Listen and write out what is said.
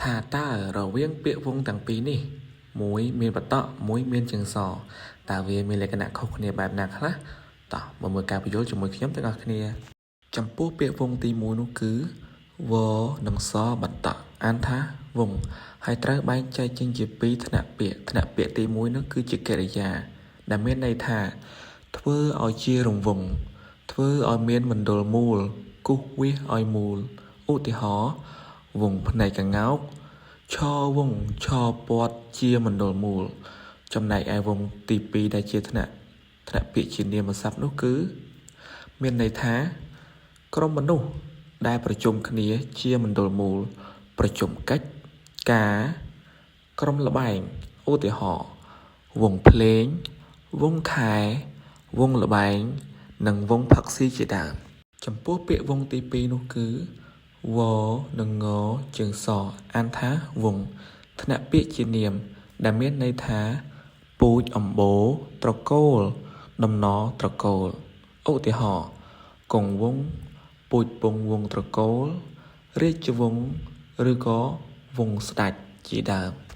ថាតើរវាងពាក្យវងទាំងពីរនេះមួយមានបតក់មួយមានជើងសតើវាមានលក្ខណៈខុសគ្នាបែបណាខ្លះតោះមកមើលការពន្យល់ជាមួយខ្ញុំទាំងអស់គ្នា ចំពោះពាក្យវងទី1នោះគឺវនិងសបន្តក់អានថាវងហើយត្រូវបែងចែកចេញជាពីរថ្នាក់ពាក្យថ្នាក់ពាក្យទី1នោះគឺជាកិរិយា ដែលមានន័យថា ធ្វើឲ្យជារង្វង់ធ្វើឲ្យមានមណ្ឌលមូលគូសវាសឲ្យមូលឧទាហរណ៍វងភ្នែកក្ងោកឈវងឈពាត់ជាមណ្ឌលមូល ចំណែកឯវងទី2ដែលជាថ្នាក់ថ្នាក់ពាក្យជានាមស័ព្ទនោះគឺ មានន័យថា ក្រុមមនុស្សដែលប្រជុំគ្នាជាមណ្ឌលមូល ប្រជុំកិច្ចការក្រុមល្បែងឧទាហរណ៍វងភ្លេងវងខែវងល្បែងនិងវងផឹកស៊ីជាដើមចំពោះពាក្យវងទី2នោះគឺវនិងងជើងសអានថាវងថ្នាក់ពាក្យជានាម ដែលមានន័យថាពូជអម្បូរត្រកូលដំណត្រកូលឧទាហរណ៍គង់វង្សពូជពងវងត្រកូលរាជវង្សឬក៏វងស្ដេចជាដើម។